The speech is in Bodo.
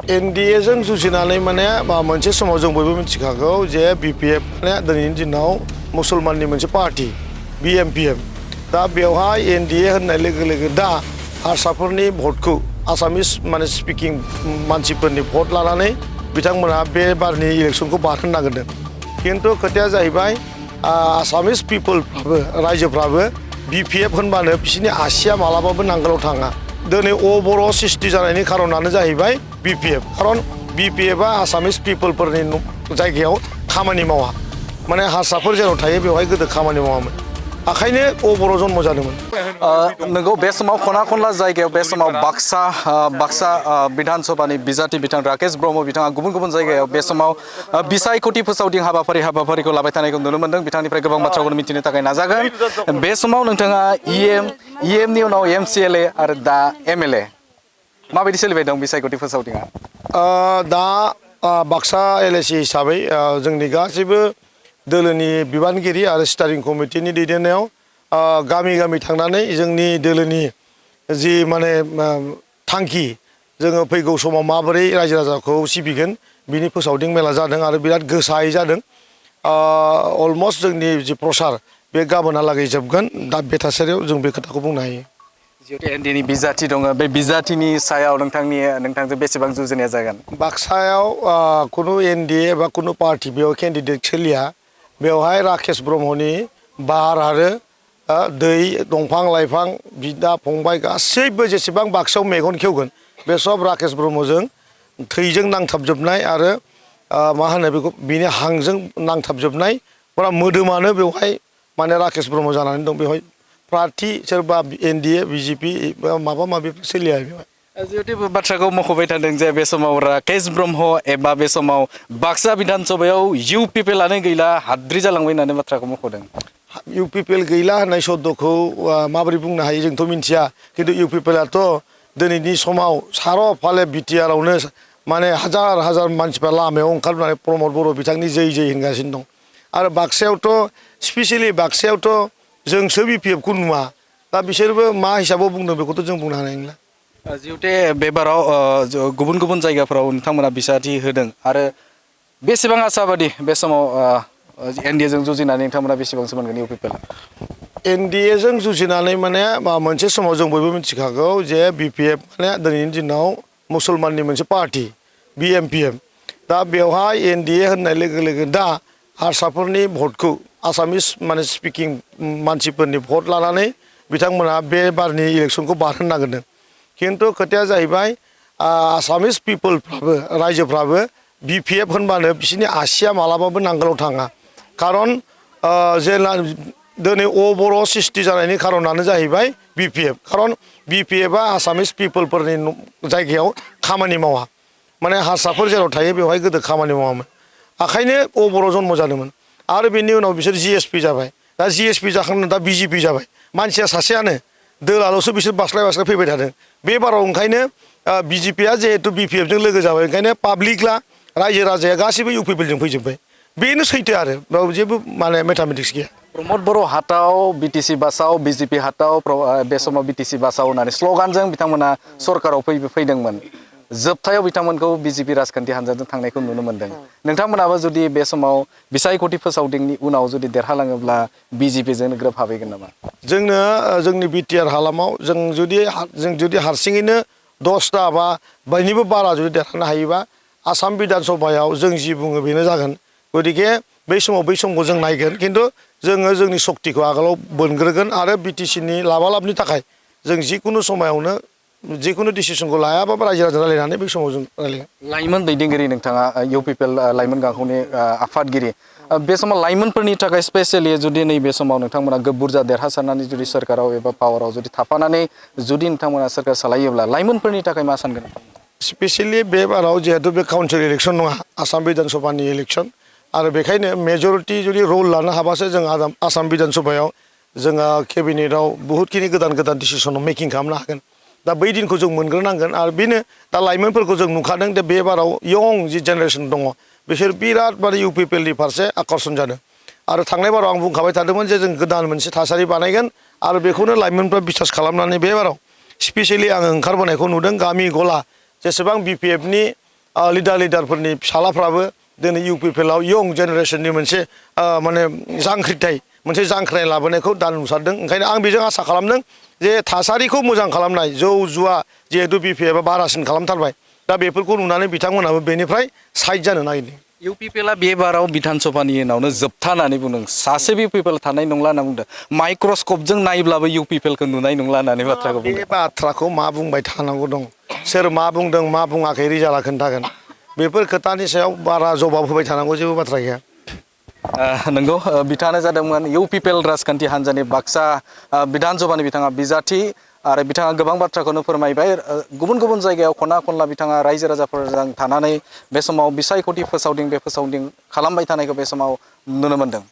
NDA जों जुजिनानै माने मोनसे समाव जों बयबो मिथिखागौ जे BPF माने दिनैनि दिनाव मुसलमाननि मोनसे पार्टी BMPM दा बेवहाय NDA होननाय लोगो लोगो दा हारसाफोरनि भटखौ आसामिस माने स्पिकिं मानसिफोरनि भट लानानै बिथांमोना बे बारनि इलेक्शनखौ बारहोनो नागिरदों किन्तु खोथाया जाहैबाय आसामिस पिपलफ्राबो रायजोफ्राबो BPF होनबानो बिसोरनि आसिया मालाबाबो नांगोलाव थाङा दिनै बर' सृष्टि जानायनि खारनानो जाहैबाय BPF खारन BPFआ आसामिस पिपलफोरनि जायगायाव खामानि मावा माने हारसाफोर जेराव थायो बेवहाय गोदो खामानि मावामोन आखायनो बर' जन्म जादोंमोन नंगौ बे समाव खना खनला जायगायाव बे समाव बाक्सा विधानसभानि बिजाथि बिथां राकेश ब्रह्म बिथाङा गुबुन गुबुन जायगायाव बे समाव बिसायख'थि फोसावदिं हाबाफारिखौ लाबाय थानायखौ नुनो मोन्दों बिथांनिफ्राय गोबां बाथ्राखौ मिथिनो थाखाय नाजागोन बे समाव नोंथाङा EM नि उनाव MCLA आरो दा MLA माबायदि सोलिबाय दं बिसायख'थि फोसावदिङा दा बाक्सा LAC हिसाबै जोंनि गासैबो दोलोनि बिबानगिरि आरो स्टारिं कमिटिनि दैदेननायाव गामि गामि थांनानै जोंनि दोलोनि जि माने थांखि जोङो फैगौ समाव माबोरै रायजो राजाखौ सिबिगोन बिनि फोसावदिं मेला जादों आरो बिराद गोसायै जादों अलमस्ट जोंनि जि प्रसार बे गाबोनहालागै जोबगोन दा बे थासारियाव जों बे खोथाखौ बुंनो हायो जिहेतु NDAनि बिजाथि दङ बे बिजाथिनि सायाव नोंथांजों बेसेबां जुजिनाया जागोन बाक्सायाव खुनु NDA एबा खुनु पार्टी बेयाव केन्डिडेट सोलिया बेवहाय राकेश ब्रह्मनि बार आरो दै दंफां लाइफां बिदा फंबाय गासैबो जेसेबां बाक्सायाव मेगन खेवगोन बे सब राकेश ब्रह्मजों थैजों नांथाबजोबनाय आरो मा होनो बेखौ बिनि हांजों नांथाबजोबनाय फुरा मोदोमानो बेवहाय माने राकेश ब्रह्म जानानै दं बेवहाय पार्टी सोरबा NDA BJP माबा माबि सोलिया बेवहाय जिहेतु बाथ्राखौ मख'बाय थादों जे बे समाव राकेश ब्रह्म एबा बे समाव बाक्सा विधानसभायाव UPPLआनो गैला हाद्रि जालांबाय होननानै बाथ्राखौ मख'दों UPPL गैला होननाय शब्दखौ माबोरै बुंनो हायो जोंथ' मिथिया खिन्थु UPPLआथ' दिनैनि समाव सार' फाले BTRआवनो माने हाजार हाजार मानसिफ्रा लामायाव ओंखारनानै प्रमद बर' बिथांनि जै होनगासिनो दं आरो बाक्सायावथ' स्पेसियेलि बाक्सायावथ' जोंसो BPFखौ नुवा दा बिसोरबो मा हिसाबाव बुंदों बेखौथ' जों बुंनो हानाय नंला जिहेतु बे बाराव गुबुन गुबुन जायगाफोराव नोंथांमोना बिसाथि होदों आरो बेसेबां आसाबादि बे समाव NDAजों जुजिनानै नोंथांमोना बेसेबांसो मोनगोन UPPL NDAजों जुजिनानै माने मोनसे समाव जों बयबो मिथिखागौ जे BPF माने दिनैनि दिनाव मुसलमाननि मोनसे पार्टी BMPM दा बेवहाय NDA होननाय लोगो लोगो दा हारसाफोरनि भटखौ आसामिस माने स्पिकिं मानसिफोरनि भट लानानै बिथांमोना बे बारनि इलेक्शनखौ बारहोनो नागिरदों किन्तु खोथाया जाहैबाय आसामिस पिपलफ्राबो रायजोफ्राबो BPF होनबानो बिसोरनि आसिया मालाबाबो नांगोलाव थाङा खारन जेला दिनै बर' सृष्टि जानायनि खारनानो जाहैबाय BPF खारन BPFआ आसामिस पिपलफोरनि जायगायाव खामानि मावा माने हारसाफोर जेराव थायो बेवहाय गोदो खामानि मावामोन आखायनो बर' जन्म जादोंमोन आरो बेनि उनाव बिसोर GSP जाबाय दा GSP जाखांनानै दा BJP जाबाय मानसिया सासेयानो दोलाल'सो बिसोर बास्लाय फैबाय थादों बे बाराव ओंखायनो BJPआ जिहेतु BPFजों लोगो जाबाय ओंखायनो पाब्लिकला रायजो राजाया गासैबो UPPLजों फैजोब्बाय बेनो सैथो आरो बेयाव जेबो माने मेथामेटिक्स गैया प्रमद बर' हाथाव BTC बासाव BJP हाथाव बे समाव BTC बासाव होननानै स्ल'गानजों बिथांमोना सरकाराव फैदोंमोन जोबथायाव बिथांमोनखौ BJP राजखान्थि हान्जाजों थांनायखौ नुनो मोन्दों नोंथांमोनाबो जुदि बे समाव बिसायख'थि फोसावदिंनि उनाव जुदि देरहालाङोब्ला BJPजों ग्रोब हाबहैगोन नामा जोंनो जोंनि BTR हालामाव जों जुदि हारसिङैनो 10टा बा बयनिबो बारा जुदि देरहानो हायोबा आसाम बिधानसभायाव जों जि बुङो बेनो जागोन गतिके बै समखौ जों नायगोन खिन्थु जोङो जोंनि सक्तिखौ आगोलाव बोनग्रोगोन आरो BTCनि लाबालाबनि थाखाय जों जिकुनु समायावनो जिकुनु डिसिसनखौ लायाबाबो रायजो राजा रायलायनानै बै समाव जों रायलायगोन लाइमोन दैदेनगिरि नोंथाङा UPPL लाइमोन गांखौनि आफादगिरि बे समाव लाइमोनफोरनि थाखाय स्पेसियेलि जुदि नैबे समाव नोंथांमोना बुरजा देरहासारनानै जुदि सोरखाराव एबा पावाराव जुदि थाफानानै जुदि नोंथांमोना सोरखार सालायोब्ला लाइमोनफोरनि थाखाय मा सानगोन स्पेसियेलि बे बाराव जिहेतु बे काउन्सिल इलेक्सन नङा आसाम बिधानसभानि इलेक्सन आरो बेखायनो मेजरिटि जुदि रल लानो हाबासो जों आसाम बिधानसभायाव जोंहा केबिनेटआव बहुतखिनि गोदान डिसिसन मेकिं खालामनो हागोन दा बै दिनखौ जों मोनग्रोनांगोन आरो बेनो दा लाइमोनफोरखौ जों नुखादों दे बे बाराव यं जि जेनेरेसन दङ बिसोर बिराद माने UPPLनि फारसे आकर्षण जादों आरो थांनाय बाराव आं बुंखाबाय थादोंमोन जे जों गोदान मोनसे थासारि बानायगोन आरो बेखौनो लाइमोनफ्रा बिसास खालामनानै बे बाराव स्पेसियेलि आङो ओंखारबोनायखौ नुदों गामि गला जेसेबां BPFनि लिडारफोरनि फिसालाफ्राबो दिनै UPPLआव यं जेनेरेसननि मोनसे माने मोनसे जांख्राय लाबोनायखौ दा नुसारदों। ओंखायनो आं बेजों आसा खालामदों जे थासारिखौ मोजां खालामनाय, जौ जुवा जिहेतु BPFआ बारासिन खालामथारबाय, दा बेफोरखौ नुनानै बिथांमोनाबो बेनिफ्राय साइड जानो नागिरदों। UPPLआ बे बाराव बिधान सभानि उनावनो जोबथा होननानै बुंदों। सासे UPPL थानाय नंला होनना बुंदों। माइक्रस्कपजों नायब्लाबो UPPLखौ नुनाय नंला होननानै बाथ्राखौ बुंदों। बे बाथ्राखौ मा बुंबाय थानांगौ दं? सोर मा बुंदों मा बुङाखै रिजाल्टआ खोन्थागोन। बेफोर खोथानि सायाव बारा जबाब होबाय थानांगौ जेबो बाथ्रा गैया। नंगौ, बिथाङानो जादोंमोन UPPL राजखान्थि हान्जानि बाक्सा बिधान सभानि बिथाङा बिजाथि आरो बिथाङा गोबां बाथ्राखौनो फोरमायबाय। गुबुन गुबुन जायगायाव खना खनला बिथाङा रायजो राजाफोरजों थानानै बे समाव बिसायख'थि फोसावदिं, बे फोसावदिं खालामबाय थानायखौ बे समाव नुनो मोन्दों।